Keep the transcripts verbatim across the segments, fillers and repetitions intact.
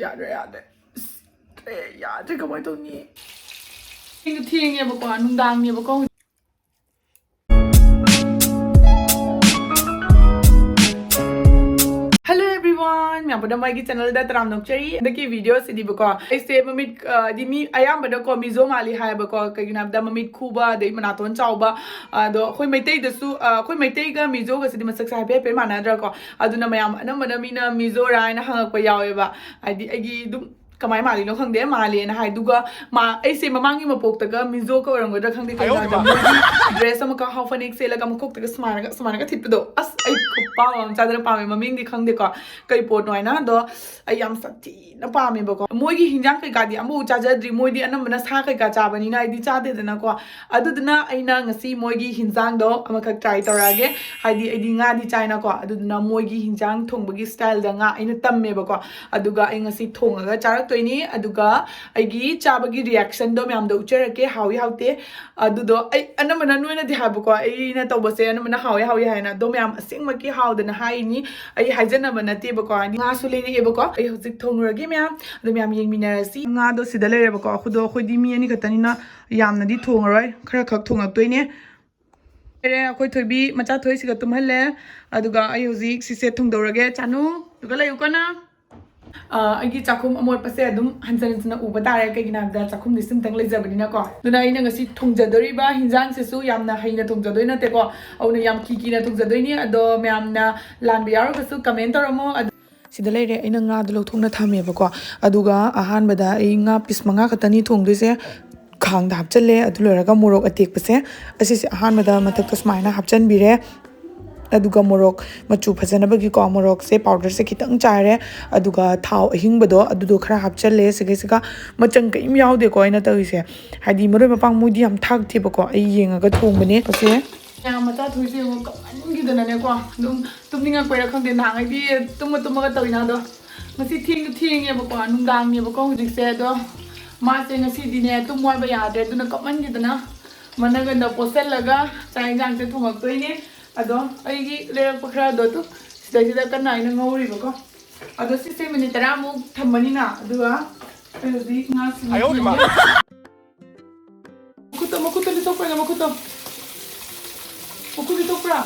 ꯌꯥꯗ꯭ꯔꯦ, ꯌꯥꯗ꯭ꯔꯦ꯫ ꯑꯁ, ꯌꯥꯗ꯭ꯔꯦ, ꯌꯥꯗ꯭ꯔꯦ, ꯀꯃꯥꯏꯅ ꯇꯧꯅꯤ? ꯊꯦꯡꯁꯨ ꯊꯦꯡꯉꯦꯕꯀꯣ, ꯅꯨꯡꯗꯥꯡꯅꯦꯕꯀꯣ꯫ Hello everyone, ꯃꯌꯥꯝ ꯄꯨꯝꯅꯃꯛ ꯑꯩꯒꯤ channelꯗ ꯇꯔꯥꯝꯅ ꯑꯣꯛꯆꯔꯤ꯫ ꯍꯟꯗꯛꯀꯤ videoꯁꯤꯗꯤꯕꯀꯣ, ꯑꯩꯁꯦ ꯃꯃꯤꯠ, ꯑ, ꯍꯥꯏꯗꯤ ꯃꯤ ꯑꯌꯥꯝꯕꯅꯀꯣ ꯃꯤꯖꯣ ꯃꯥꯜꯂꯤ ꯍꯥꯏꯌꯦꯕꯀꯣ꯫ ꯀꯩꯒꯤꯅꯣ ꯍꯥꯏꯕꯗ ꯃꯃꯤꯠ ꯈꯨꯕ, ꯑꯗꯩ ꯃꯅꯥꯇꯣꯟ ꯆꯥꯎꯕ, ꯑꯗꯣ ꯑꯩꯈꯣꯏ ꯃꯩꯇꯩꯗꯁꯨ, ꯑ, ꯑꯩꯈꯣꯏ ꯃꯩꯇꯩꯒ ꯃꯤꯖꯣꯒꯁꯤꯗꯤ ꯃꯁꯛꯁꯦ ꯍꯥꯏꯐꯦꯠ ꯍꯥꯏꯐꯦꯠ ꯃꯥꯟꯅꯗ꯭ꯔꯥꯀꯣ꯫ ꯑꯗꯨꯅ ꯃꯌꯥꯝ ꯑꯅꯝꯕꯅ ꯃꯤꯅ ꯃꯤꯖꯣꯔꯥ ꯍꯥꯏꯅ ꯍꯪꯉꯛꯄ ꯌꯥꯎꯋꯦꯕ꯫ ꯍꯥꯏꯗꯤ ꯑꯩꯒꯤ ꯑꯗꯨꯝ ꯀꯃꯥꯏ ꯃꯥꯜꯂꯤꯅꯣ ꯈꯪꯗꯦ, ꯃꯥꯜꯂꯦꯅ ꯍꯥꯏ꯫ ꯑꯗꯨꯒ ꯃꯥ, ꯑꯩꯁꯦ ꯃꯃꯥꯡꯒꯤ ꯃꯄꯣꯛꯇꯒ ꯃꯤꯖꯣꯒ ꯑꯣꯏꯔꯝꯒꯗ꯭ꯔꯥ ꯈꯪꯗꯦ, ꯑꯌꯣ, ꯀꯩꯒꯤꯅꯣ ꯍꯥꯏꯕꯗ ꯃꯥ꯫ ꯃꯣꯏꯒꯤ dress ꯑꯃ ꯈꯪꯍꯥꯎ ꯐꯅꯦꯛ ꯁꯦꯠꯂꯒ ꯃꯈꯣꯛꯇꯒ ꯁꯨꯃꯥꯏꯅꯒ, ꯁꯨꯃꯥꯏꯅꯒ ꯊꯤꯠꯄꯗꯣ, ꯑꯁ, ꯑꯩ ꯈꯨꯄꯥꯝ ꯑꯃ ꯆꯥꯗꯅ ꯄꯥꯝꯃꯦ꯫ ꯃꯃꯤꯡꯗꯤ ꯈꯪꯗꯦꯀꯣ ꯀꯩ ꯄꯣꯠꯅꯣ ꯍꯥꯏꯅ, ꯑꯗꯣ ꯑꯩ ꯌꯥꯝ ꯁꯥꯊꯤꯅ ꯄꯥꯝꯃꯦꯕꯀꯣ꯫ ꯃꯣꯏꯒꯤ ꯍꯤꯟꯖꯥꯡ ꯀꯩꯀꯥꯗꯤ ꯑꯃꯐꯥꯎ ꯆꯥꯖꯗ꯭ꯔꯤ, ꯃꯣꯏꯗꯤ ꯑꯅꯝꯕꯅ ꯁꯥ ꯀꯩꯀꯥ ꯆꯥꯕꯅꯤꯅ ꯑꯩꯗꯤ ꯆꯥꯗꯦꯗꯅꯀꯣ꯫ ꯑꯗꯨꯗꯨꯅ ꯑꯩꯅ ꯉꯁꯤ ꯃꯣꯏꯒꯤ ꯍꯤꯟꯖꯥꯡꯗꯣ ꯑꯃꯈꯛ try ꯇꯧꯔꯛꯑꯒꯦ꯫ ꯍꯥꯏꯗꯤ ꯑꯩꯗꯤ ꯉꯥꯗꯤ ꯆꯥꯏꯅꯀꯣ, ꯑꯗꯨꯗꯨꯅ ꯃꯣꯏꯒꯤ ꯍꯤꯟꯖꯥꯡ ꯊꯣꯡꯕꯒꯤ styleꯗ ꯉꯥ ꯑꯩꯅ ꯇꯝꯃꯦꯕꯀꯣ꯫ ꯑꯗꯨꯒ ꯑꯩ ꯉꯁꯤ ꯊꯣꯡꯉꯒ ꯆꯥꯔꯛꯇꯣꯏꯅꯤ꯫ ꯑꯗꯨꯒ ꯑꯩꯒꯤ ꯆꯥꯕꯒꯤ reactionꯗꯣ ꯃꯌꯥꯝꯗ ꯎꯠꯆꯔꯛꯀꯦ, ꯍꯥꯎꯏ ꯍꯥꯎꯇꯦ꯫ ꯑꯗꯨꯗꯣ ꯑꯩ ꯑꯅꯝꯕꯅ ꯅꯣꯏꯅꯗꯤ ꯍꯥꯏꯕꯀꯣ, ꯑꯩꯅ ꯇꯧꯕꯁꯦ ꯑꯅꯝꯕꯅ ꯍꯥꯎꯏ ꯍꯥꯎꯏ ꯍꯥꯏꯅ, ꯑꯗꯣ ꯃꯌꯥꯝ ꯑꯁꯦꯡꯕꯒꯤ ꯍꯥꯎꯗꯅ ꯍꯥꯏꯔꯤꯅꯤ꯫ ꯑꯩ ꯍꯥꯏꯖꯅꯕ ꯅꯠꯇꯦꯕꯀꯣ, ꯍꯥꯏꯗꯤ ꯉꯥꯁꯨ ꯂꯩꯔꯛꯑꯦꯕꯀꯣ꯫ ꯑꯩ ꯍꯧꯖꯤꯛ ꯊꯣꯡꯉꯨꯔꯒꯦ ꯃꯌꯥꯝ, ꯑꯗꯣ ꯃꯌꯥꯝ ꯌꯦꯡꯃꯤꯟꯅꯔꯁꯤ꯫ ꯉꯥꯗꯣ ꯁꯤꯗ ꯂꯩꯔꯦꯕꯀꯣ, ꯑꯩꯈꯣꯏꯗꯣ, ꯑꯩꯈꯣꯏꯗꯤ ꯃꯤ ꯑꯅꯤ ꯈꯛꯇꯅꯤꯅ ꯌꯥꯝꯅꯗꯤ ꯊꯣꯡꯉꯔꯣꯏ, ꯈꯔ ꯈꯛ ꯊꯣꯡꯉꯛꯇꯣꯏꯅꯦ꯫ ꯂꯩꯔꯦ, ꯑꯩꯈꯣꯏ ꯊꯣꯏꯕꯤ ꯃꯆꯥ ꯊꯣꯏꯁꯤꯒ ꯇꯨꯝꯍꯜꯂꯦ꯫ ꯑꯗꯨꯒ ꯑꯩ ꯍꯧꯖꯤꯛ ꯁꯤꯁꯦ ꯊꯣꯡꯗꯧꯔꯒꯦ꯫ ꯆꯥꯅꯨ, ꯑꯗꯨꯒ ꯂꯩꯌꯨꯀꯣ ꯅꯪ꯫ ꯑ, ꯑꯩꯒꯤ ꯆꯥꯛꯈꯨꯝ ꯑꯃꯣꯠꯄꯁꯦ ꯑꯗꯨꯝ ꯍꯟꯖꯟ ꯍꯟꯖꯟꯅ ꯎꯕ ꯇꯥꯔꯦ, ꯀꯩꯒꯤꯅꯣ ꯍꯥꯏꯕꯗ ꯆꯥꯛꯈꯨꯝꯗꯤ ꯁꯤꯝꯇꯪ ꯂꯩꯖꯕꯅꯤꯅꯀꯣ꯫ ꯑꯗꯨꯅ ꯑꯩꯅ ꯉꯁꯤ ꯊꯣꯡꯖꯗꯣꯔꯤꯕ ꯍꯤꯟꯖꯥꯡꯁꯤꯁꯨ ꯌꯥꯝꯅ ꯍꯩꯅ ꯊꯣꯡꯖꯗꯣꯏ ꯅꯠꯇꯦꯀꯣ, ꯑꯗꯨꯅ ꯌꯥꯝ ꯀꯤ ꯀꯤꯅ ꯊꯣꯡꯖꯗꯣꯏꯅꯤ꯫ ꯑꯗꯣ ꯃꯌꯥꯝꯅ ꯂꯥꯟꯕ ꯌꯥꯎꯔꯒꯁꯨ comment ꯇꯧꯔꯝꯃꯣ꯫ ꯑꯗꯨ ꯁꯤꯗ ꯂꯩꯔꯦ, ꯑꯩꯅ ꯉꯥꯗꯣ ꯂꯧꯊꯣꯛꯅ ꯊꯝꯃꯦꯕꯀꯣ꯫ ꯑꯗꯨꯒ ꯑꯍꯥꯟꯕꯗ ꯑꯩ ꯉꯥ piece ꯃꯉꯥ ꯈꯛꯇꯅꯤ ꯊꯣꯡꯗꯣꯏꯁꯦ꯫ ꯈꯥꯡꯗ ꯍꯥꯞꯆꯜꯂꯦ꯫ ꯑꯗꯨ ꯂꯣꯏꯔꯒ ꯃꯣꯔꯣꯛ ꯑꯇꯦꯛꯄꯁꯦ, ꯑꯁꯤꯁꯦ ꯑꯍꯥꯟꯕꯗ ꯃꯊꯛꯇ ꯁꯨꯃꯥꯏꯅ ꯍꯥꯞꯆꯟꯕꯤꯔꯦ꯫ ꯑꯗꯨꯒ ꯃꯣꯔꯣꯛ ꯃꯆꯨ ꯐꯖꯅꯕꯒꯤꯀꯣ, ꯃꯣꯔꯣꯛꯁꯦ powderꯁꯦ ꯈꯤꯇꯪ ꯆꯥꯏꯔꯦ꯫ ꯑꯗꯨꯒ ꯊꯥꯎ ꯑꯍꯤꯡꯕꯗꯣ ꯑꯗꯨꯗꯣ ꯈꯔ ꯍꯥꯞꯆꯜꯂꯦ꯫ ꯁꯤꯒꯩꯁꯤꯒ ꯃꯆꯪ ꯀꯔꯤꯝ ꯌꯥꯎꯗꯦꯀꯣ ꯑꯩꯅ ꯇꯧꯔꯤꯁꯦ, ꯍꯥꯏꯗꯤ ꯃꯔꯣꯏ ꯃꯄꯥꯡ ꯃꯣꯏꯗꯤ ꯌꯥꯝ ꯊꯥꯛꯇꯦꯕꯀꯣ, ꯑꯩ ꯌꯦꯡꯉꯒ ꯊꯣꯡꯕꯅꯦ꯫ ꯑꯁꯦ ꯃꯌꯥꯝ ꯃꯆꯥ ꯊꯣꯏꯁꯦ ꯌꯦꯡꯉꯣ, ꯀꯞꯃꯟꯈꯤꯗꯅꯅꯦꯀꯣ, ꯑꯗꯨꯝ ꯇꯨꯝꯅꯤꯡꯉꯛꯄꯩꯔꯥ ꯈꯪꯗꯦ, ꯅꯍꯥꯟꯉꯩꯗꯤ ꯇꯨꯝꯃ ꯇꯨꯝꯃꯒ ꯇꯧꯋꯤꯅ꯫ ꯑꯗꯣ ꯉꯁꯤ ꯊꯦꯡꯁꯨ ꯊꯦꯡꯉꯦꯕꯀꯣ, ꯅꯨꯡꯗꯥꯡꯅꯦꯕꯀꯣ ꯍꯧꯖꯤꯛꯁꯦ꯫ ꯑꯗꯣ ꯃꯥꯁꯦ ꯉꯁꯤꯗꯤꯅꯦ ꯇꯨꯝꯃꯣ ꯍꯥꯏꯕ ꯌꯥꯗ꯭ꯔꯦ, ꯑꯗꯨꯅ ꯀꯞꯃꯟꯈꯤꯗꯅ ꯃꯅꯒꯟꯗ ꯄꯣꯠꯁꯜꯂꯒ ꯆꯥꯛ ꯌꯦꯟꯁꯥꯡꯁꯦ ꯊꯣꯡꯉꯛꯇꯣꯏꯅꯦ꯫ ꯑꯗꯣ ꯑꯩꯒꯤ ꯂꯩꯔꯛꯄ ꯈꯔꯗꯣ ꯑꯗꯨꯝ ꯁꯤꯗꯩꯁꯤꯗ ꯀꯟꯅ ꯑꯩꯅ ꯉꯧꯔꯤꯕꯀꯣ꯫ ꯑꯗꯣ ꯁꯤꯁꯦ ꯃꯤꯅꯤꯠ ꯇꯔꯥꯃꯨꯛ ꯊꯝꯃꯅꯤꯅ, ꯑꯗꯨꯒ ꯑꯩ ꯍꯧꯖꯤꯛ ꯉꯥ ꯁꯤꯡꯖꯨ ꯁꯦꯝꯒꯦ꯫ ꯃꯈꯨꯠꯇꯣ, ꯃꯈꯨꯠꯇꯣ ꯂꯤꯊꯣꯛꯄ꯭ꯔꯥ, ꯃꯈꯨꯠꯇꯣ? ꯃꯈꯨꯠ ꯂꯤꯊꯣꯛꯄ꯭ꯔꯥ?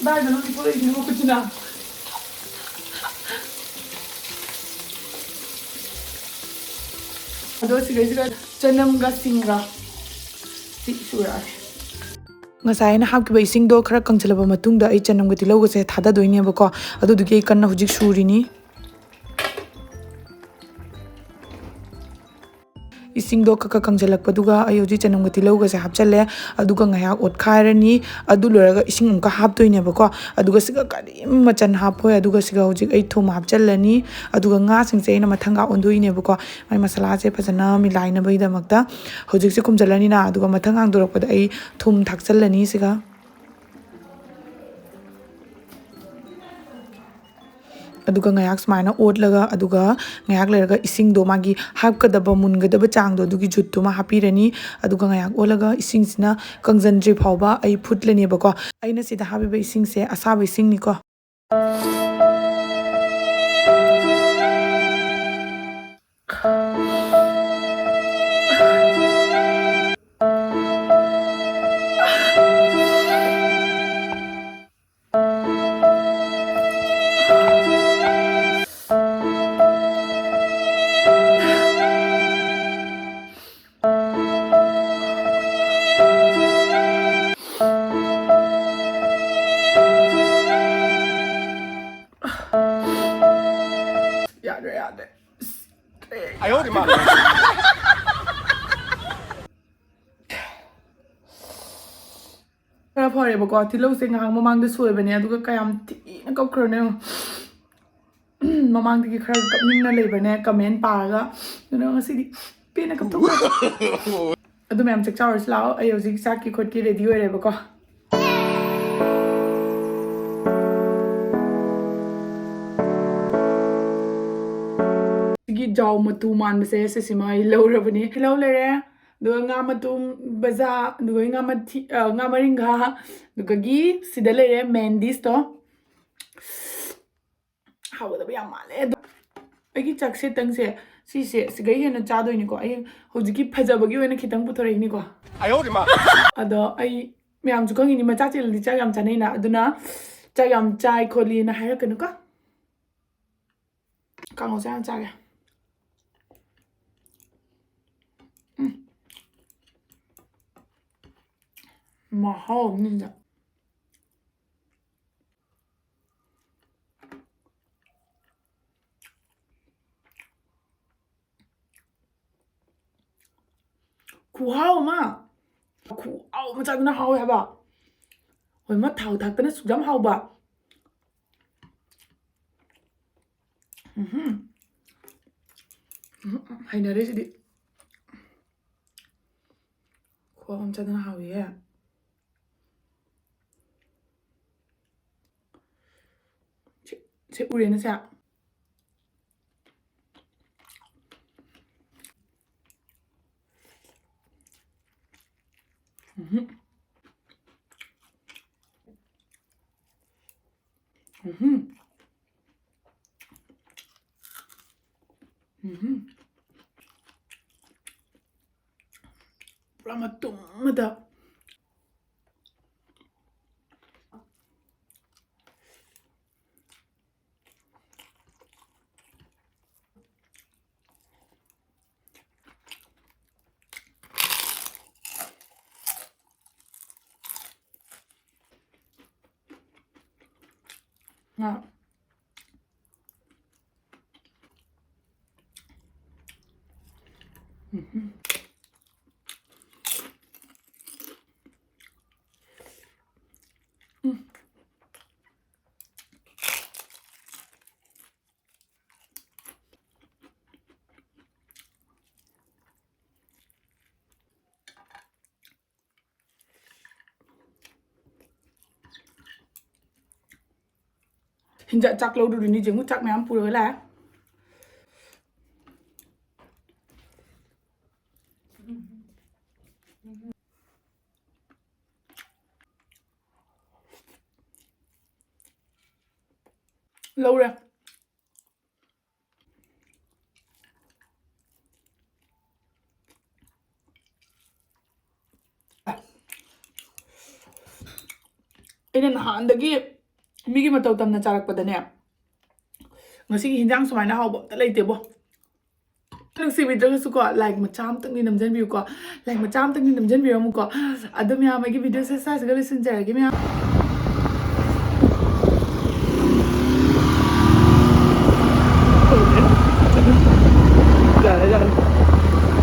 ꯀꯗꯥꯏꯗꯅꯣ ꯂꯤꯊꯣꯔꯛꯏꯁꯤꯅ ꯃꯈꯨꯠꯁꯤꯅ? ꯑꯗꯣ ꯁꯤꯒꯩꯁꯤꯒ ꯆꯅꯝꯒ ꯁꯤꯡꯒ ꯁꯤ ꯁꯨꯔꯛꯑꯒꯦ꯫ ꯉꯁꯥꯏ ꯑꯩꯅ ꯍꯥꯞꯈꯤꯕ ꯏꯁꯤꯡꯗꯣ ꯈꯔ ꯀꯪꯁꯤꯜꯂꯕ ꯃꯇꯨꯡꯗ ꯑꯩ ꯆꯅꯝꯒ ꯇꯤꯜꯍꯧꯒꯁꯦ ꯊꯥꯗꯗꯣꯏꯅꯦꯕꯀꯣ꯫ ꯑꯗꯨꯗꯨꯒꯤ ꯑꯩ ꯀꯟꯅ ꯍꯧꯖꯤꯛ ꯁꯨꯔꯤꯅꯤ꯫ ꯏꯁꯤꯡꯗꯣ ꯈꯔ ꯈꯔ ꯀꯪꯁꯤꯜꯂꯛꯄꯗꯨꯒ ꯑꯩ ꯍꯧꯖꯤꯛ ꯆꯅꯝꯒ ꯇꯤꯜꯍꯧꯒꯁꯦ ꯍꯥꯞꯆꯜꯂꯦ꯫ ꯑꯗꯨꯒ ꯉꯥꯏꯍꯥꯛ ꯑꯣꯠꯈꯥꯏꯔꯅꯤ꯫ ꯑꯗꯨ ꯂꯣꯏꯔꯒ ꯏꯁꯤꯡ ꯑꯃꯨꯛꯀ ꯍꯥꯞꯇꯣꯏꯅꯦꯕꯀꯣ꯫ ꯑꯗꯨꯒ ꯁꯤꯒ ꯀꯔꯤꯝ ꯃꯆꯟ ꯍꯥꯞꯄꯣꯏ꯫ ꯑꯗꯨꯒ ꯁꯤꯒ ꯍꯧꯖꯤꯛ ꯑꯩ ꯊꯨꯝ ꯍꯥꯞꯆꯜꯂꯅꯤ꯫ ꯑꯗꯨꯒ ꯉꯥꯁꯤꯡꯁꯦ ꯑꯩꯅ ꯃꯊꯪꯒ ꯑꯣꯟꯗꯣꯛꯏꯅꯦꯕꯀꯣ꯫ ꯃꯥꯏ ꯃꯁꯥꯂꯥꯁꯦ ꯐꯖꯅ ꯃꯤꯂꯥꯏꯅꯕꯒꯤꯗꯃꯛꯇ ꯍꯧꯖꯤꯛꯁꯦ ꯈꯨꯝꯖꯤꯜꯂꯅꯤꯅ, ꯑꯗꯨꯒ ꯃꯊꯪ ꯍꯥꯡꯗꯣꯔꯛꯄꯗ ꯑꯩ ꯊꯨꯝ ꯊꯥꯛꯆꯜꯂꯅꯤ ꯁꯤꯒ꯫ ꯑꯗꯨꯒ ꯉꯥꯏꯍꯥꯛ ꯁꯨꯃꯥꯏꯅ ꯑꯣꯠꯂꯒ, ꯑꯗꯨꯒ ꯉꯥꯏꯍꯥꯛ ꯂꯩꯔꯒ ꯏꯁꯤꯡꯗꯣ, ꯃꯥꯒꯤ ꯍꯥꯞꯀꯗꯕ, ꯃꯨꯟꯒꯗꯕ ꯆꯥꯡꯗꯣ, ꯑꯗꯨꯒꯤ ꯖꯨꯠꯇꯨꯃ ꯍꯥꯞꯄꯤꯔꯅꯤ꯫ ꯑꯗꯨꯒ ꯉꯥꯏꯍꯥꯛ ꯑꯣꯠꯂꯒ ꯏꯁꯤꯡꯁꯤꯅ ꯀꯪꯖꯟꯗ꯭ꯔꯤ ꯐꯥꯎꯕ ꯑꯩ ꯐꯨꯠꯂꯅꯦꯕꯀꯣ꯫ ꯑꯩꯅ ꯁꯤꯗ ꯍꯥꯞꯄꯤꯕ ꯏꯁꯤꯡꯁꯦ ꯑꯁꯥꯕ ꯏꯁꯤꯡꯅꯤꯀꯣ꯫ ꯌꯥꯗ꯭ꯔꯦ, ꯌꯥꯗ꯭ꯔꯦ꯫ ꯑꯁ, ꯑꯩ ꯈꯔ ꯐꯔꯦꯕꯀꯣ, ꯇꯤꯜꯍꯧꯁꯦ ꯉꯥꯏꯍꯥꯛ ꯃꯃꯥꯡꯗ ꯁꯣꯏꯕꯅꯦ, ꯑꯗꯨꯒ ꯀꯌꯥꯝ ꯊꯤꯅ ꯀꯞꯈ꯭ꯔꯅꯣ ꯌꯦꯡꯉꯣ꯫ ꯃꯃꯥꯡꯗꯒꯤ ꯈꯔ ꯀꯞꯅꯤꯡꯅ ꯂꯩꯕꯅꯦ comment ꯄꯥꯔꯒ, ꯑꯗꯨꯅ ꯉꯁꯤꯗꯤ ꯄꯦꯟꯅ ꯀꯞꯊꯣꯛꯈ꯭ꯔꯒꯦ꯫ ꯑꯗꯨ ꯃꯌꯥꯝ ꯆꯥꯛ ꯆꯥꯔꯨꯔꯁꯤ ꯂꯥꯛꯑꯣ, ꯑꯩ ꯍꯧꯖꯤꯛ ꯆꯥꯛꯀꯤ ꯈꯣꯠꯀꯤ ready ꯑꯣꯏꯔꯦꯕꯀꯣ꯫ ꯁꯤꯒꯤ ꯖꯥꯎ ꯃꯇꯨ ꯃꯥꯟꯕꯁꯦ ꯁꯤꯁꯤꯃ ꯑꯩ ꯂꯧꯔꯕꯅꯤ꯫ ꯇꯤꯜꯍꯧ ꯂꯩꯔꯦ, ꯑꯗꯨꯒ ꯉꯥ ꯃꯇꯨꯝ ꯕꯖꯥ, ꯑꯗꯨꯒ ꯉꯥ ꯃꯊꯤ-, ꯑ, ꯉꯥ ꯃꯔꯤꯡꯈꯥ, ꯑꯗꯨꯗꯒꯤ ꯁꯤꯗ ꯂꯩꯔꯦ main dishꯇꯣ꯫ ꯍꯥꯎꯒꯗꯕ ꯌꯥꯝ ꯃꯥꯜꯂꯦ꯫ ꯑꯗꯣ ꯑꯩꯒꯤ ꯆꯥꯛꯁꯦꯠꯇꯪꯁꯦ, ꯁꯤꯁꯦ ꯁꯤꯒꯩ ꯍꯦꯟꯅ ꯆꯥꯗꯣꯏꯅꯤꯀꯣ꯫ ꯑꯩ ꯍꯧꯖꯤꯛꯀꯤ ꯐꯖꯕꯒꯤ ꯑꯣꯏꯅ ꯈꯤꯇꯪ ꯄꯨꯊꯣꯔꯛꯏꯅꯤꯀꯣ꯫ ꯑꯗꯣ ꯑꯩ ꯃꯌꯥꯝꯁꯨ ꯈꯪꯉꯤꯅꯤ, ꯃꯆꯥ ꯆꯦꯜꯂꯗꯤ ꯆꯥꯛ ꯌꯥꯝ ꯆꯥꯅꯩꯅ꯫ ꯑꯗꯨꯅ ꯆꯥꯛ ꯌꯥꯝ ꯆꯥꯏ ꯈꯣꯠꯂꯤꯅ ꯍꯥꯏꯔꯛꯀꯅꯨꯀꯣ꯫ ꯀꯥꯡꯉꯧꯁꯦ ꯌꯥꯝ ꯆꯥꯒꯦ꯫ ꯎꯝ꯫ ꯃꯍꯥꯎ ꯑꯃꯅꯤꯗ꯫ ꯈꯨꯍꯥꯎ ꯑꯃ꯫ ꯈꯨꯍꯥꯎ ꯑꯃ ꯆꯥꯗꯅ ꯍꯥꯎꯋꯦ ꯍꯥꯏꯕ꯫ ꯍꯣꯏ, ꯃꯥ ꯊꯥꯎ ꯊꯥꯛꯇꯅ ꯁꯨꯛ ꯌꯥꯝ ꯍꯥꯎꯕ꯫ ꯎꯝꯍꯨꯝ꯫ ꯎꯝꯍꯨꯝ, ꯍꯩꯅꯔꯦ ꯁꯤꯗꯤ꯫ ꯈꯨꯍꯥꯎ ꯑꯃ ꯆꯥꯗꯅ ꯍꯥꯎꯋꯤꯍꯦ꯫ ꯁꯤ, ꯁꯤ ꯎꯔꯦꯅ ꯁꯦ꯫ ꯎꯝꯍꯨꯝ꯫ ꯎꯝꯍꯨꯝ꯫ ꯎꯝꯍꯨꯝ꯫ ꯄꯨꯔꯥ ꯃꯇꯨꯝ ꯑꯃꯗ꯫ ꯉꯥ꯫ ꯎꯝ꯫ ꯎꯝ꯫ ꯍꯤꯟꯖꯥꯡ ꯆꯥꯛ ꯂꯧꯔꯨꯔꯤꯅꯤ, ꯌꯦꯡꯉꯨ, ꯆꯥꯛ ꯃꯌꯥꯝ ꯄꯨꯔꯒ ꯂꯥꯛꯑꯦ꯫ ꯂꯧꯔꯦ꯫ ꯑꯩꯅ ꯅꯍꯥꯟꯗꯒꯤ ꯃꯤꯒꯤ ꯃꯇꯧ ꯇꯝꯅ ꯆꯥꯔꯛꯄꯗꯅꯦ, ꯉꯁꯤꯒꯤ ꯍꯤꯟꯖꯥꯡ ꯁꯨꯃꯥꯏꯅ ꯍꯥꯎꯕ ꯑꯝꯇ ꯂꯩꯇꯦꯕꯣ꯫ ꯅꯨꯡꯁꯤꯕꯤꯗ꯭ꯔꯒꯁꯨꯀꯣ, ꯂꯥꯏꯛ ꯃꯆꯥ ꯑꯝꯇꯪꯗꯤ ꯅꯝꯖꯟꯕꯤꯌꯨꯀꯣ, ꯂꯥꯏꯛ ꯃꯆꯥ ꯑꯝꯇꯪꯗꯤ ꯅꯝꯖꯟꯕꯤꯔꯝꯃꯨꯀꯣ꯫ ꯑꯗꯣ ꯃꯌꯥꯝ, ꯑꯩꯒꯤ ꯚꯤꯗꯤꯑꯣꯁꯦ ꯁ꯭ꯋꯥꯏꯁꯤꯒ ꯂꯣꯏꯁꯤꯟꯖꯔꯒꯦ ꯃꯌꯥꯝ꯫